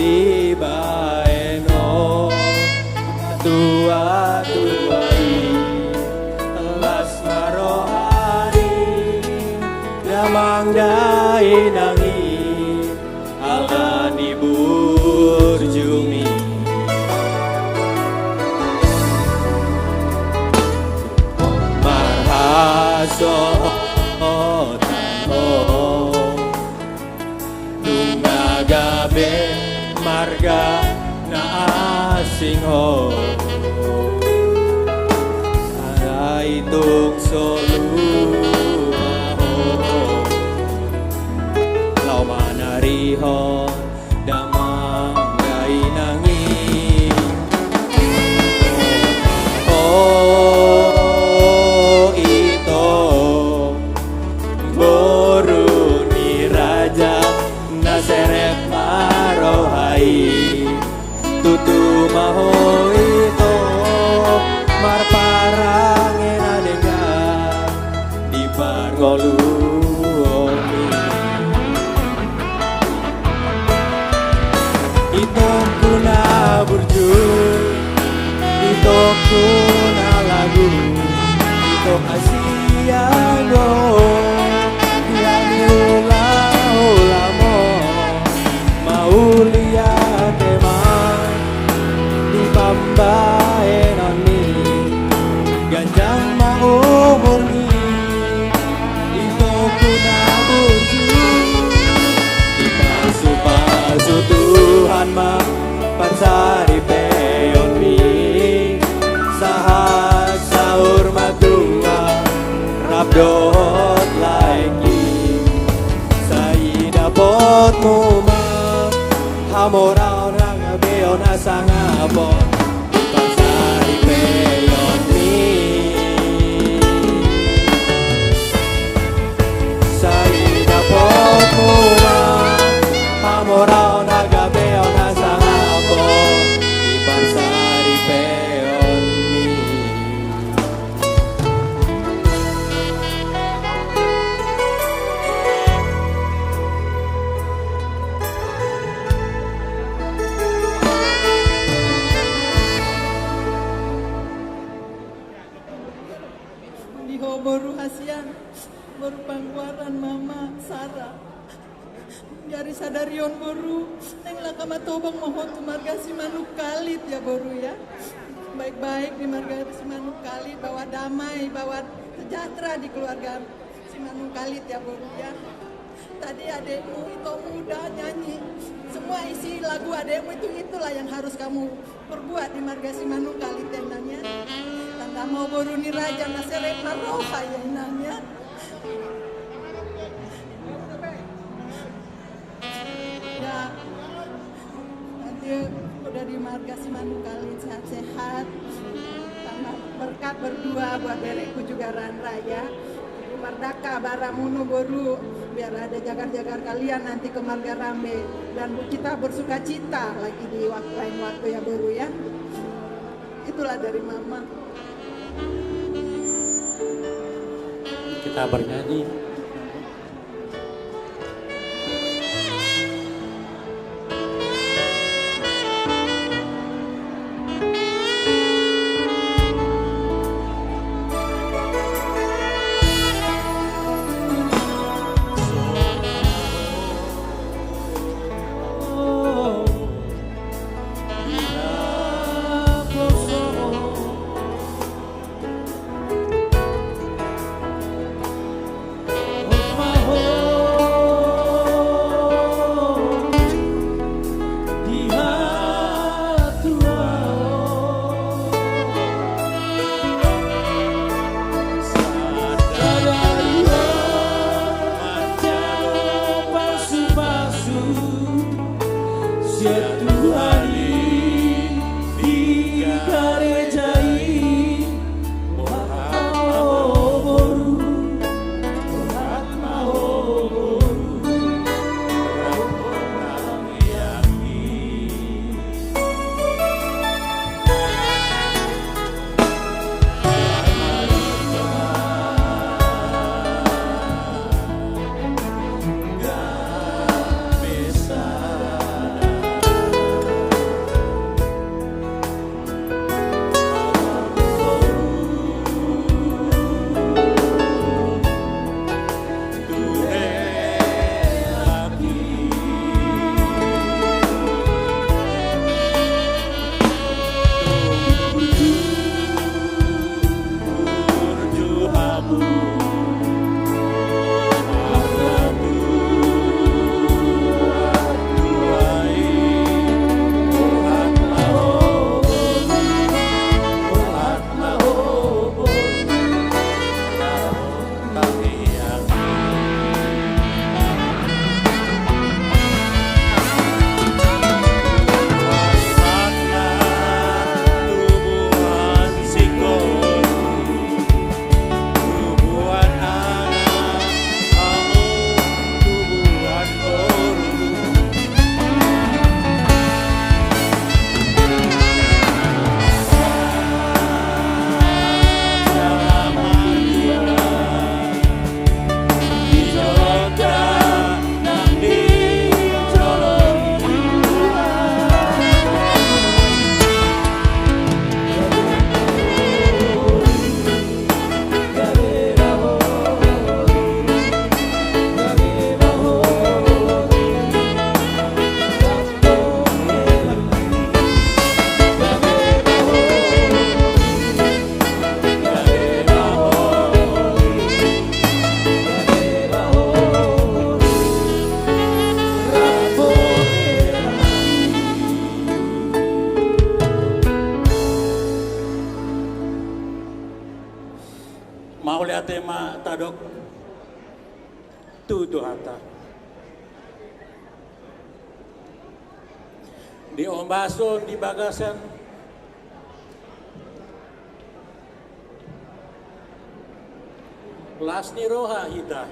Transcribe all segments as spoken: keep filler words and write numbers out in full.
dibahenon tuatua i, las ma roha ni damang dainang i, ala ni burju mi. Marhasohotan ho, nunga gabe marga na asing ho. Alai tung so lua ho, laho manarihon damang dainang i. O ito, boru ni raja na serep marroha i, tutu ma ho ito marparange na denggan di parngoluon i. Itongku na burju, itongku na lagu, itong na sian do, di hami hulahulamu, mauliate ma di pambahenonmi, ganjang ma umurmi, itongku na burju. Dipasupasu Tuhan ma pansaripeonmi, sahat saur matua rap dohot laengki. Sai dapotmu ma hamoraon, hagabeon, hasangapon di pansaripeonmi. Sai dapotmu ma hamoraon, hagabeon, hasangapon di pansaripeonmi. Di ho boru hasian, boru Pangguaran, mama Sara. Di ari sadari on boru, naeng langka matobang ma ho tu marga Simanungkalit ya boru ya. Baik-baik di marga Simanungkalit, bawa damai, bawa sejahtera di keluarga Simanungkalit ya boru ya. Tadi adekmu Ito Muda nyanyi, semua isi lagu adekmu itu, itulah yang harus kamu perbuat di marga Simanungkalit ya, Inang ya. Tanda ma ho boru ni raja na serep marroha ya, Inang ya. Ya. Nanti udah di marga Simanungkalit sehat-sehat, tambah berkat berdua buat berekku juga Randra ya. Mardaka baramuna boru, biar ada jagar-jagar kalian nanti ke Marga Rambe dan kita bersukacita lagi di waktu lain waktu ya boru ya. Itulah dari mama. Kita bernyanyi. Tema tadok tutu hata. Di ombason di bagasan las ni roha hita,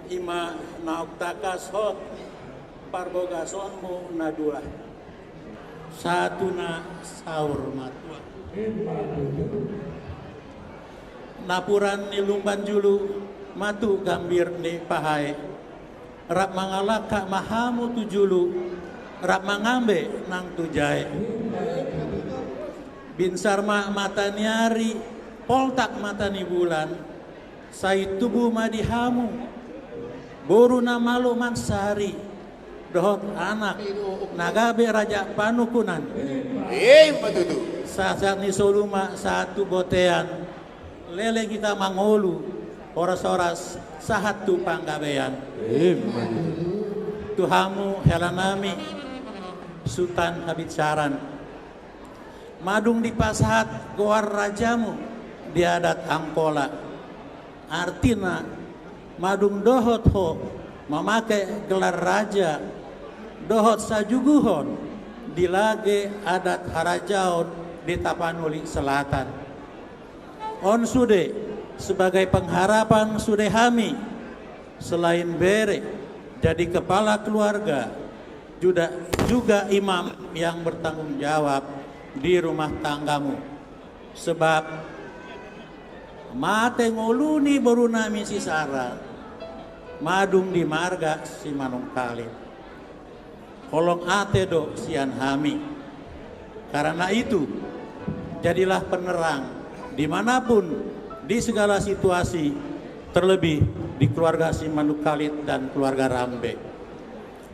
ima naung tangkas hot parbogasonmu na dua. Sahat tu na saur matua. Napuran ni lumban julu, ma tu gambir ni pahae. Rap mangalangka ma hamu tu julu, rap mangambe nang tu jae. Binsar ma mata ni ari, poltak mata ni bulan, sai tubu ma di hamu boru na malo mansari, dohot anak na gabe raja panungkunan. Ima tutu. Sahat ni solu ma sahat tu bontean, leleng hita mangolu, horas-horas sahat tu panggabean. Ima tutu. Tu hamu hela nami, Sutan Habinsaran, madung dipasahat goar rajamu di adat Angkola. Artina, madung dohot ho mamake gelar raja dohot sajuguhon di lage adat harajaon di Tapanuli Selatan. On sude sebagai pengharapan sude hami, selain bere, jadi kepala keluarga, juga, juga imam yang bertanggung jawab di rumah tanggamu. Sebab mate ngolu ni boru nami si Sara, madung di marga Simanungkalit. Holong ate do sian hami. Karena itu, jadilah penerang dimanapun, di segala situasi, terlebih di keluarga Simanungkalit dan keluarga Rambe.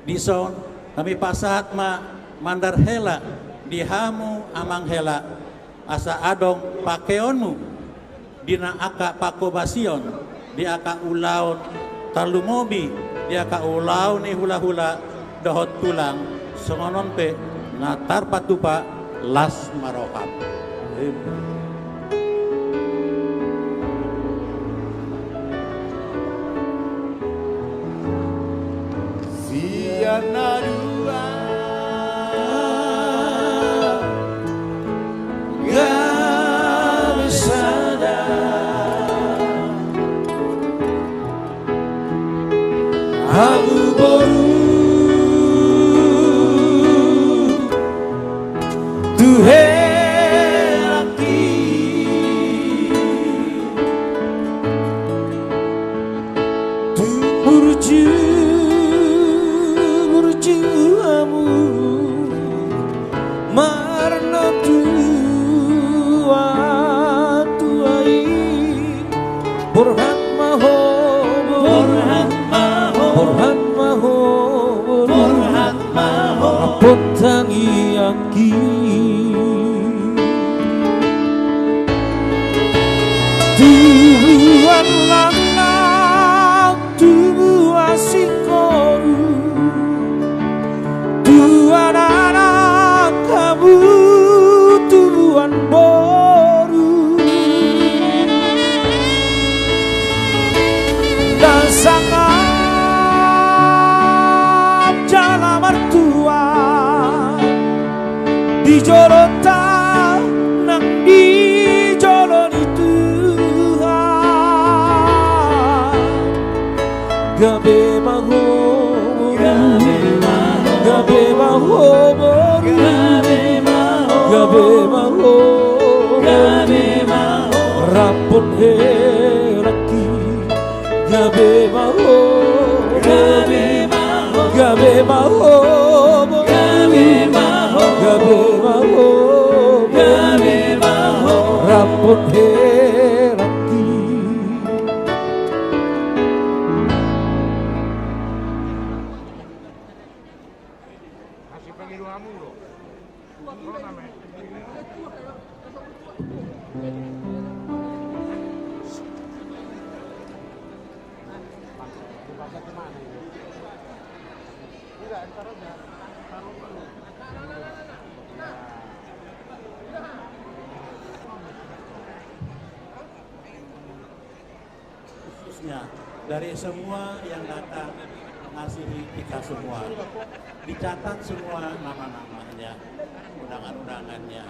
Dison, hami pasahat ma mandar hela di hamu amang hela, asa adong pakeonmu di na angka pangkobasion, di angka ulaon tarlumobi, di angka ulaon ni hulahula dohot tulang, songon on pe na tarpatupa las ma roham. Amen. Sian na dua gabe sada. Ahu boru tu helangki. Tu burju, burju hamu marnatua-tua i. Borhat ma ho, borhat ma ho, borhat ma ho, borhat ma ho. Rap tangiangki. Tubuan lanang, tubuan singkoru, tubuan anak hamu, tubuan boru. Ndang sangap jala martua di jolonta nang di jolo ni Tuhan. Gabe ma ho boru, gabe ma ho boru, gabe ma ho boru. Rap helangki. Gabe ma ho, gabe ma ho, gabe ma ho, gabe ma ho, gabe ma ho, gabe ma ho. Rap helangki. Ya, dari semua yang datang mengasihi kita semua. Dicatat semua nama-namanya, undangan-undangannya.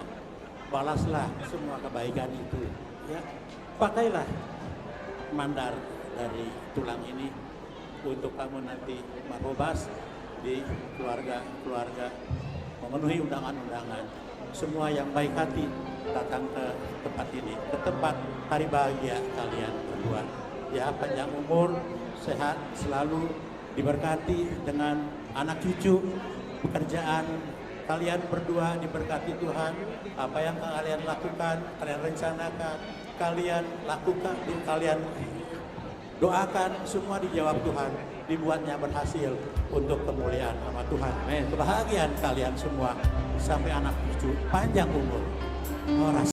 Balaslah semua kebaikan itu. Ya, pakailah mandar dari tulang ini untuk kamu nanti marhobas di keluarga-keluarga, memenuhi undangan-undangan. Semua yang baik hati datang ke tempat ini, ke tempat hari bahagia kalian berdua. Ya, panjang umur, sehat selalu, diberkati dengan anak cucu, pekerjaan kalian berdua diberkati Tuhan, apa yang kalian lakukan, kalian rencanakan, kalian lakukan, kalian doakan, semua dijawab Tuhan, dibuatnya berhasil untuk kemuliaan nama Tuhan. Amin. Kebahagiaan kalian semua sampai anak cucu, panjang umur. Horas.